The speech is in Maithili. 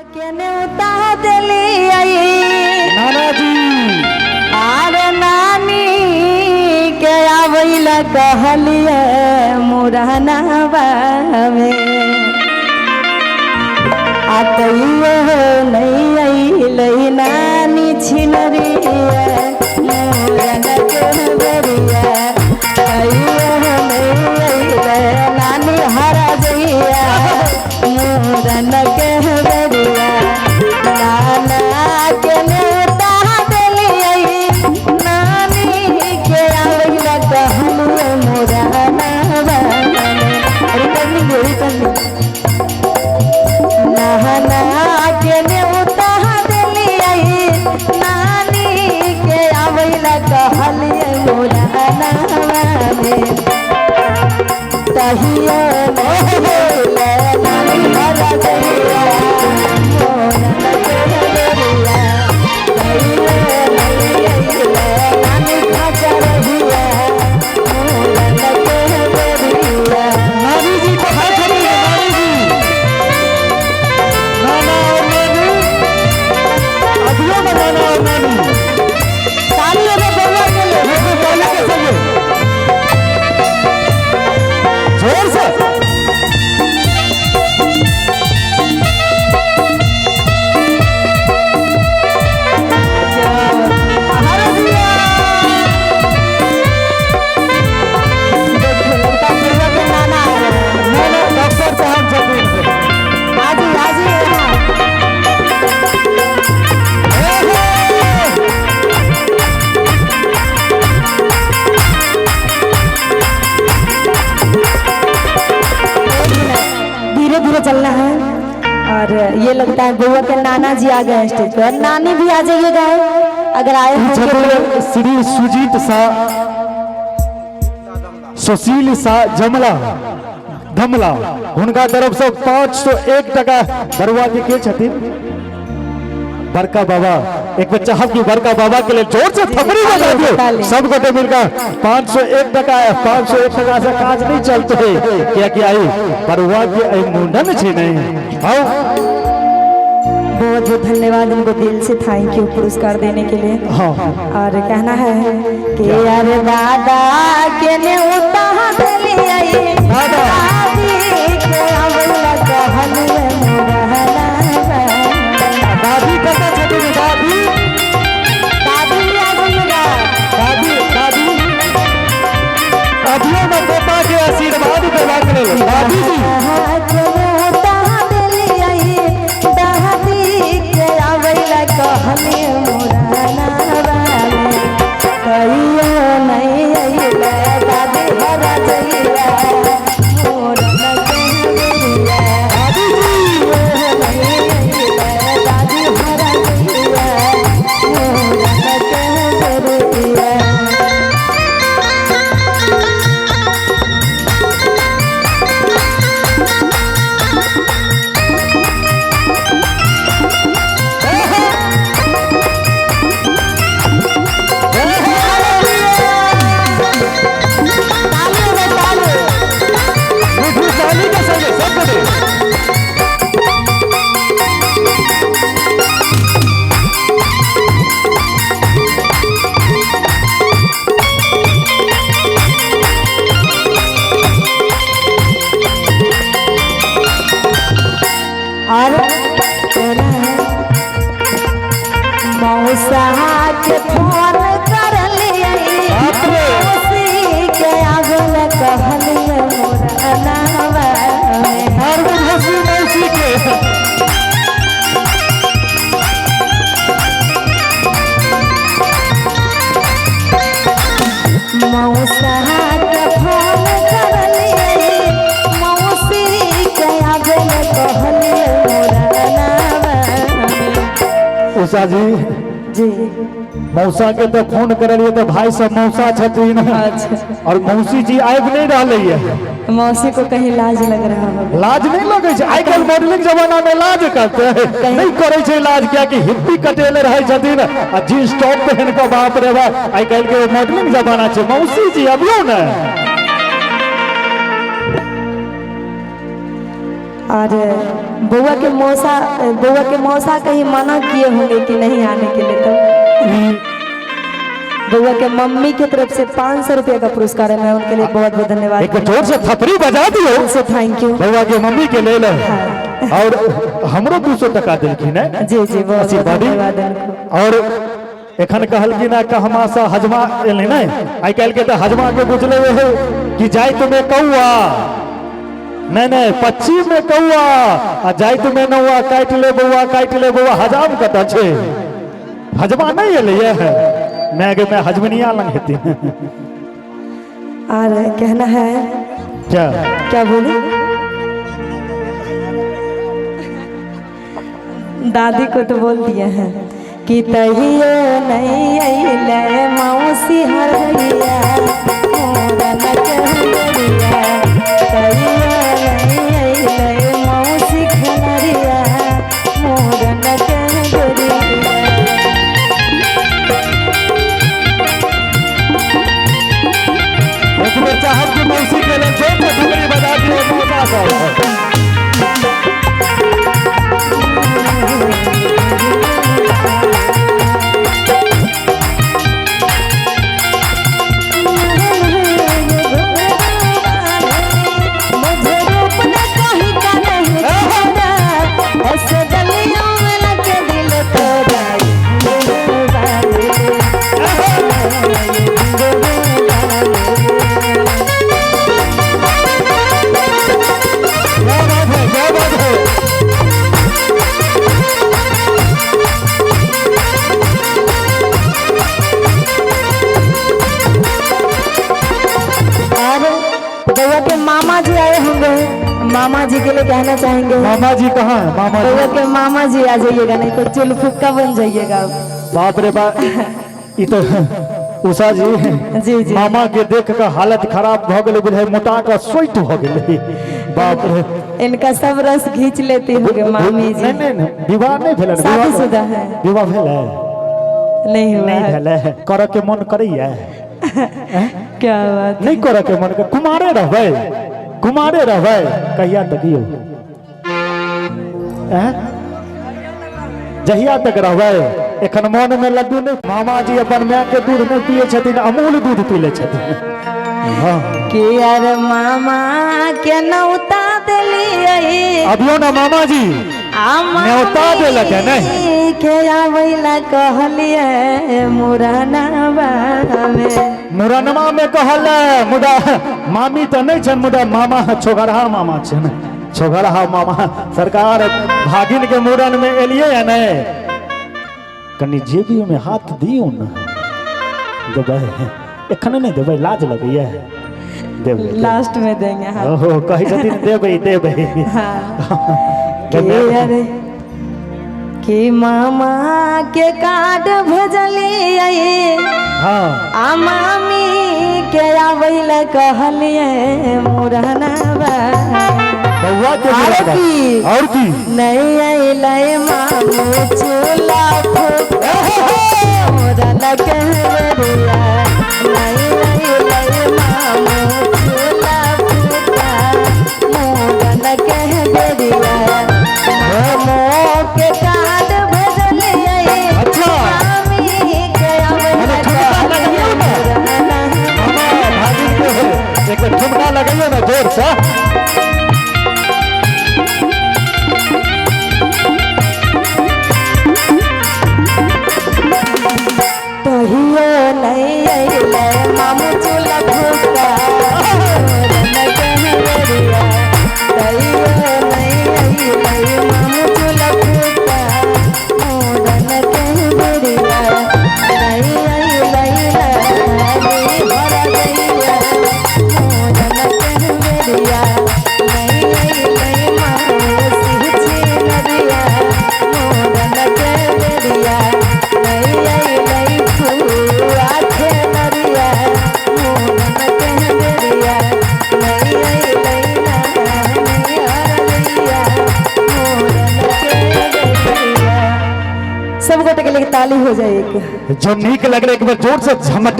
के न्योता देलियै। नानाजी। आर नानी के आबै लए कहलियै मुरहनावा में, आ तैयो नहि अइलै नानी छिनरिया मुरन के बेरिया। तैयो नहि अइलै नानी हरा जइया मुरन के बेरिया। नाना के न्योता देलियै, नानी के आबै लए कहलियै मुरहनावा में। Returning returning. नहना के न्योता देलियै, नानी के आबै लए कहलियै मुरहनावा में। तहियो नहि अइलै नानी हरा जइया मोरन के बेरिया। तहियो नहि अइलै नानी खाचा रहिया मोरन के बेरिया। नानी जी कहाँ छथिन? नानी जी, नाना और नानी, अभियो में नाना और नानी। ताली एगो बउआ के लेल। एगो ताली के संगे जोर से। देखियो लगता है बउआ के नाना आ रहे हैं। नाना डॉक्टर साहब छथिन। हाजी हाजी यहाँ। एक मिनट, धीरे धीरे चलना है। और ये लगता है बउआ के नाना जी आ गए हैं स्टेज पर, और नानी भी आ जाइएगा अगर आए होंगे तो। छथिन श्री सुजीत सा, सुशील सा जमला धमला, हुनका तरफ से 501 टका। बरुआ के के छथिन? बड़का बाबा। एक बच्चा चाहब कि बड़का बाबा के लिए जोर से थपड़ी बजा दियो ताली। सब गोटे मिलकर 501 टका। 501 टका से काज नहीं चलते, कियाकि आई बरुआ के आई मुंडन छै नहीं। आओ। बहुत बहुत धन्यवाद इनको, दिल से thank you पुरस्कार देने के लिए। और कहना है कि अरे दादा के न्योता देलियै, दादा। दादी के आबै लए कहलियै मुरहनावा। दादी कतऽ छथिन? दादी। दादी भी आ जाइएगा। दादी, दादी, अभियो में पोता के आशीर्वाद देबाक लेल दादी जी। के न्योता देलियै, दादी के आबै लए कहलियै मुरहनावा में। तैयो नहि अइलै दादी हरा जइया मोरन के बेरिया। दादी जी। दादी हरा जइया मोरन के बेरिया। ताली हो गई, ताली। मिठू ताली के संगे सब गोटे। और कहना है मौसा के फोन करलियै, बाप रे। मौसी के आबल कहलियै मुरहनावा में। और वो मौसी, मौसी के। मौसा के फोन करलियै, मौसी के आबल कहलियै मुरहनावा में। उषा जी। जी। मौसा के तो फोन करलियै तो भाई सब मौसा छथिन। अच्छा। और मौसी जी आबि नहीं रहलै ये। मौसी को कहीं लाज लग रहा होगा। लाज नहीं लगै छै? आइ काल्हि मॉडलिंग जमाना में लाज करते नहीं करै छै लाज, कियाकि हिप्पी कटेले रहै छथिन आ जींस टॉप पहिन कऽ। बाप रे बाप, आइ काल्हि के मॉडलिंग जमाना छै। मौसी जी, अबियौ ने। और बउआ के मौसा, बउआ के मौसा कहीं मना किए होंगे कि नहीं आने के लिए, तो बउआ के मम्मी के तरफ से 500 रुपये का पुरस्कार है। मैं उनके लिए बहुत बहुत धन्यवाद। एक जोर से थपड़ी बजा दियो से thank you. बउआ के मम्मी के लेल। और हमरो 200 टका देलखिन है। जी जी, बहुत बहुत धन्यवाद उनको। और एखन कहलखिन है कहमा से हजमा एलै ने, आइ काल्हि के तऽ हजमा के बुझले हो कि जाइत में कौआ, नहीं नहीं पश्चिम में कौआ आ जाइत में नौआ, काटि ले बौआ काटि ले बौआ। हजाम कतऽ छै? हजमा नहीं एलै है। मैं गे मैं हजमनिया लंग हेती। और कहना है क्या क्या बोले, दादी को तो बोल दिए हैं कि तहियो नहीं अइले मौसी हरैया मोरन कहरिया, तहियो नहीं अइले मौसी खनरिया मोरन कहरिया। एक बेर चाहब कि मौसी के लेल जोर से थपड़ी बजा दियो मौसा सब। मुझे रूप न कहीं का नहीं छोड़ा, ऐसे गलियों में लगे दिल तोड़ा। क्या बात है, क्या बात है। और बउआ के मामा जी आए होंगे, मामा जी के लिए कहना चाहेंगे। मामा जी कहाँ है? मामा जी बउआ के मामा जी आ जाइएगा, नहीं तो चुल फुक्का बन जाइएगा। बाप रे बाप, ई तो उषा जी जी जी मामा के देख के हालत खराब भ गेलै, बुझाइ मोटा के सोइट भ गेलै। बाप रे, इनका सब रस खींच लेती होंगे मामी जी। नहीं नहीं नहीं, विवाह नहीं भेलै। शादीशुदा है? विवाह भेलै? नहीं हुआ नहीं है। भेलै। करऽ के मन करैया? क्या बात। नहीं करऽ के मन कर, कुमारे रहबै, कुमारे रहबै कहिया तक यौ? हैं? जहिया तक रहबै। एखन मन में लड्डू नहीं। मामा जी अपन माय के दूध नहीं पिए छथिन, अमूल दूध पी ले छथिन। हाँ कि यार मामा के नौता देलियै, अबियो ना मामा जी न्योता देलक है नहीं? के आबैला कहलियै मुरनवा में। मुरनमा में कहल, मुदा मामी तऽ नहीं छन, मुदा मामा छोगरहा मामा छन, छोगरहा मामा। सरकार भागिन के मुड़न में एलियै है नहीं, कनि जेबी में हाथ दियौ न। देबै? एखन नहीं देबै, लाज लगैया। देबै लास्ट में देंगे। हाँ ओहो कहै छथिन देबै देबै। हाँ कि अरे कि मामा के कार्ड भेजलियै, हाँ आ मामी के आबैला कहलियै मुरनवा। बउआ के और की? और की नहीं अइलै मामू चूल्हा फूका मोरन कहरिया, नहीं अइलै मामू चूल्हा फूका मोरन कहरिया। मामू के कार्ड भेजलियै, अच्छा। मामी के आबैला कहलियै मुरनवा। मामा भागिन के एक बेर ठुमका लगैयौ ना जोर से। तहियो नहीं अइलै मामू चूल्हा फूका मोरन कहरिया, तहियो नहीं अइलै मामू चूल्हा फूका मोरन कहरिया, नहीं अइलै लाली भर गैया मोरन कहरिया, नहीं अइलै मामू छिनरिया मोरन कहरिया, नहीं अइलै फुआ खेनरिया मोरन कहरिया, नहीं अइलै नानी हरैया मोरन कहरिया। सब गोटे के लिए ताली हो जाए एक। जो नीक लगलै एक बेर जोर से झमट।